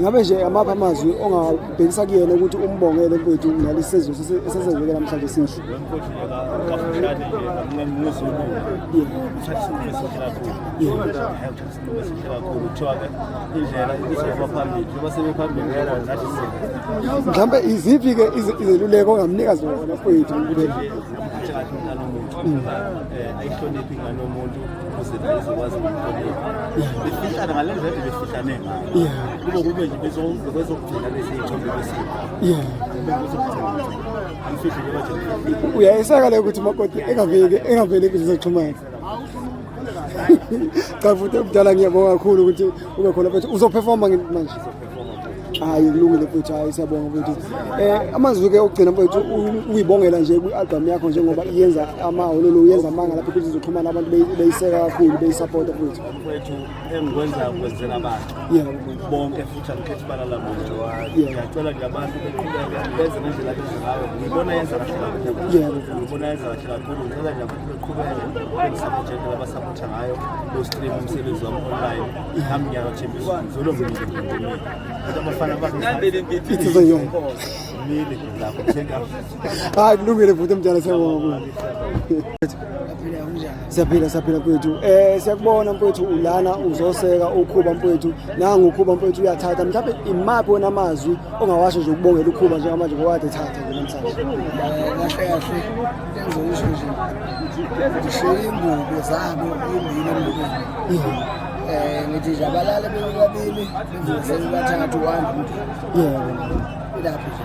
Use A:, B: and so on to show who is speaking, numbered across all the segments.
A: Ngabe nje amaphi amazwi ongabhekisa kuyena ukuthi umbongele mfowethu nalesi senzo esesenzeke namhlanje sihle?
B: Mfowethu nje kafushane nje ngizulu uthatha isinqumo esihle kakhulu. Uthatha isinqumo esihle kakhulu. Kuthiwa-ke indlela izoba phambili njengoba sebephambili nathi size.
A: Mhlawumbe iziphi-ke izeluleko ongamnika zona mfowethu
B: Ukuthi nje amphathe kahle umntana womuntu, ayihloniphe ingane yomuntu ukuze naye izokwazi ukumhlonipha. Befihlane ngale ndlela ade befihlane ngayo. Kube kube nje bezokugcina lezi iy'thombe besipha. Kube bezokugcina. Amfihle nje baje mfihlile.
A: Uyayeseka leyo ukuthi umakoti engaveli engaveli enkundleni zokuxhumana? Cha futhi mdala, ngiyabonga kakhulu ukuthi ube khona mfethu. Uzoperforma manje? Hayi, kulungile mfethu, hayi, siyabonga mfethu. Amazwi-ke okugcina mfethu, uyibongela nje kwi-album yakho njengoba iyenza amahololo, uyenza amanga lapho enkundleni zokuxhumana, abantu beyiseka kakhulu, beyisapota mfethu.
B: Mfowethu, engikwenzayo ngikwenzela abantu bonke futhi angikhethi ibala lamuntu. Ngiyacela nje abantu beqhubeke benze ngendlela abenza ngayo. Ngibona yenza kahle kakhulu. Ngibona yenza kahle kakhulu. Ngicela nje abantu beqhubeke bengisapothe ngendlela abasapotha ngayo, bo-stream umsebenzi wami online. Nami ngiyabathembisa ukuthi ngizolo ngimile ngimile. Kodwa abafana
A: Ithizo yona.
B: Ngimile lapho thenga.
A: Hayi, kulungile futhi mdala, siyabonga kakhulu. Siyaphila, siyaphila mfowethu. Siyakubona mfowethu, ulana uzoseka uKhuba mfowethu. Nangu uKhuba mfowethu uyathatha. Mhlawumbe imaphi wona amazwi ongawasho nje ukubongela uKhuba njengamanje ngoba kade ethatha nje namhlanje?
C: Kahle kahle, engizoyisho nje, ngishiye ingubo zabo imbili emlilweni. Ngithi nje abalale bebabili, bevuke sebebathathu, wande umndeni. Ilapho nje.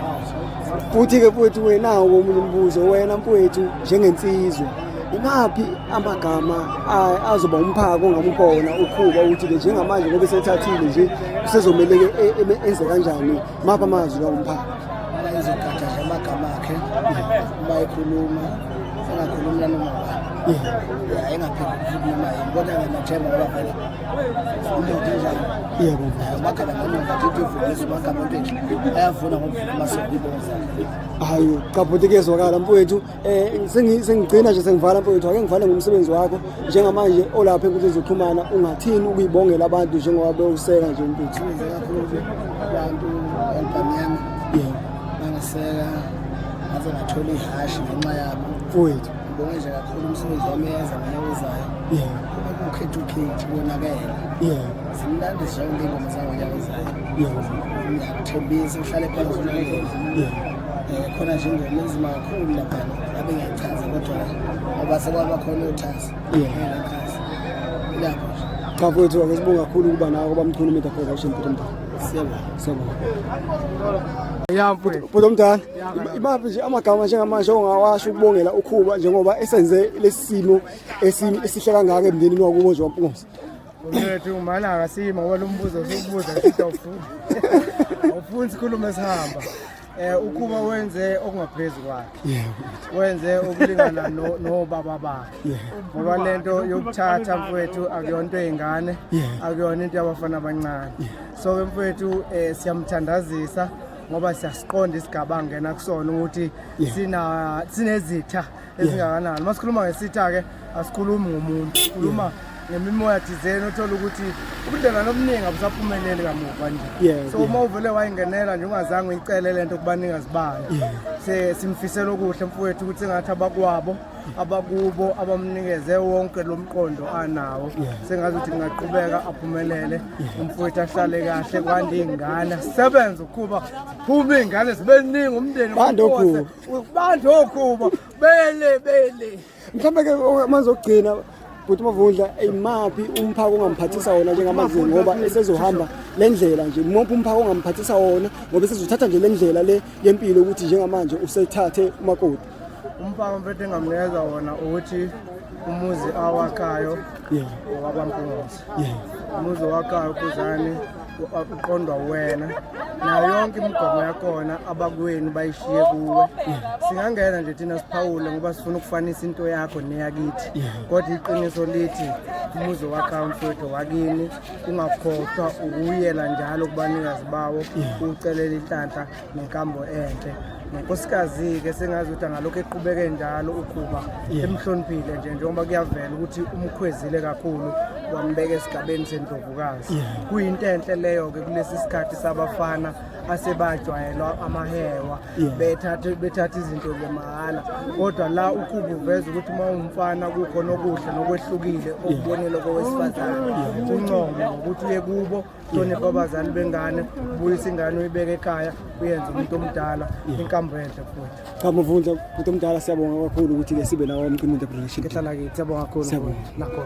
A: Futhi-ke mfowethu, wenawo omunye umbuzo. Wena mfowethu, njengensizwa, imaphi amagama azoba umphako ongamupha wona uKhuba ukuthi-ke njengamanje ngoba esethathile nje usezomele-ke enze kanjani? Maphi amazwi lawo mphako?
C: Izogada nje amagama akhe uma ekhuluma, engakhulumi nanoma ubani. Ya, engapheli futhi noma yini, kodwa ngiyamathemba ngoba vele indoda enjalo. Amagama ngemuva into evundisa amagama into enje ayavuna ngokuvuna amasoko ibonza.
A: Hayi cha bhuti, kuyezwakala mfowethu. Sengigcina nje, sengivala mfowethu, ake ngivale ngomsebenzi wakho njengamanje olapha enkundleni zokuxhumana. Ungathini ukuyibongela abantu njengoba bewuseka nje mfowethu?
C: Sebenze kakhulu abantu album yami. Bangiseka ngaze ngathola ihashi ngenxa yabo.
A: Mfowethu.
C: Ngibonge nje kakhulu umsebenzi wami yenza ngonyaka ozayo. Kube kukhetha ukhethi konakele. Zimnandi zonke iy'ngoma zangonyaka ozayo. Ngiyakuthembisa uhlale phansi ulalele. Khona nje ingoma enzima kakhulu laphana ngabe ngiyachaza, kodwa ngoba sekwaba khona uthasa. Ngiyachaza. Ilapho nje.
A: Cha mfowethu, ake sibonge kakhulu ukuba nawe kwaBamkhulu Media Production, bhuti omdala.
C: Siyabonga.
A: Siyabonga.
D: Ya mfowethu.
A: Bhuti omdala, imaphi nje amagama njengamanje ongawasho ukubongela uKhuba njengoba esenze lesi simo esihle kangaka emndenini wakubo nje waMpungose?
D: Mfowethu, umalaka sima ngoba lo mbuzo usukubuza sithi awufuni. Awufuni sikhulume sihamba. UKhuba wenze okungaphezu kwakhe. Wenze okulingana nobaba bakhe. Ngoba lento yokuthatha mfowethu akuyonto eyingane, akuyona into yabafana abancane. So ke mfowethu, siyamthandazisa ngoba siyasiqonda isigaba angena kusona ukuthi sina sinezitha ezingakanani. Masikhuluma ngesitha ke asikhulumi ngomuntu, sikhuluma ngemimoya thizeni othola ukuthi ubudlelwane obuningi abusaphumeleli kamuva nje. So uma uvele wayingenela nje ungazange uyicele lento kubanikazi bayo. Simfisela okuhle mfowethu, ukuthi sengathi abakwabo, abakubo abamnikeze wonke lo mqondo anawo, sengathi ukuthi kungaqhubeka aphumelele umfowethu, ahlale kahle, kwande iy'ngane, sisebenze ukuba ziphume iy'ngane zibe ningi, umndeni.
A: Bande oKhuba.
D: Bande oKhuba bele bele.
A: Mhlawumbe ke manje okugcina, bhuti Mavundla, imaphi umphako ongamphathisa wona njengamanje ngoba esezohamba le ndlela nje? Muphi umphako ongamphathisa wona ngoba esezothatha nje le ndlela le yempilo ukuthi njengamanje usethathe umakoti?
D: Umphako mfethu engamnikeza wona ukuthi umuzi awakhayo owakwaMpungose. Umuzi owakhayo Khuzani uqondwa wena nayo yonke imigomo yakhona, abakwenu bayishiye kuwe. Singangena nje thina siphawule ngoba sifuna ukufanisa into yakho neyakithi, kodwa iqiniso lithi umuzi wakhayo mfowethu wakini, ungakhohlwa ukuyela njalo kubanikazi bawo, ucelela inhlanhla nenkambo enhle nonkosikazi-ke. Sengazi ukuthi angalokhu eqhubeke njalo uKhuba emhloniphile nje njengoba kuyavela ukuthi umkhwezile kakhulu. Wambeka esigabeni sendlovukazi. Kuyinto enhle leyo-ke kulesi sikhathi sabafana asebajwayelwa amahewa, bethatha izinto nje mahhala, kodwa la uKhuba uveza ukuthi uma uwumfana kukhona okuhle nokwehlukile okubonile kowesifazane. Uncome ngokuthi uye kubo, hloniphe abazali bengane, ubuyise ingane, uyibeke ekhaya, uyenze umuntu omdala. Inkambo enhle futhi.
A: Cha Mavundla, umuntu omdala, siyabonga kakhulu ukuthi ke sibe nawe emcimbini production.
D: Kehlala kithi, siyabonga kakhulu.
A: Siyabonga.
D: Nakho.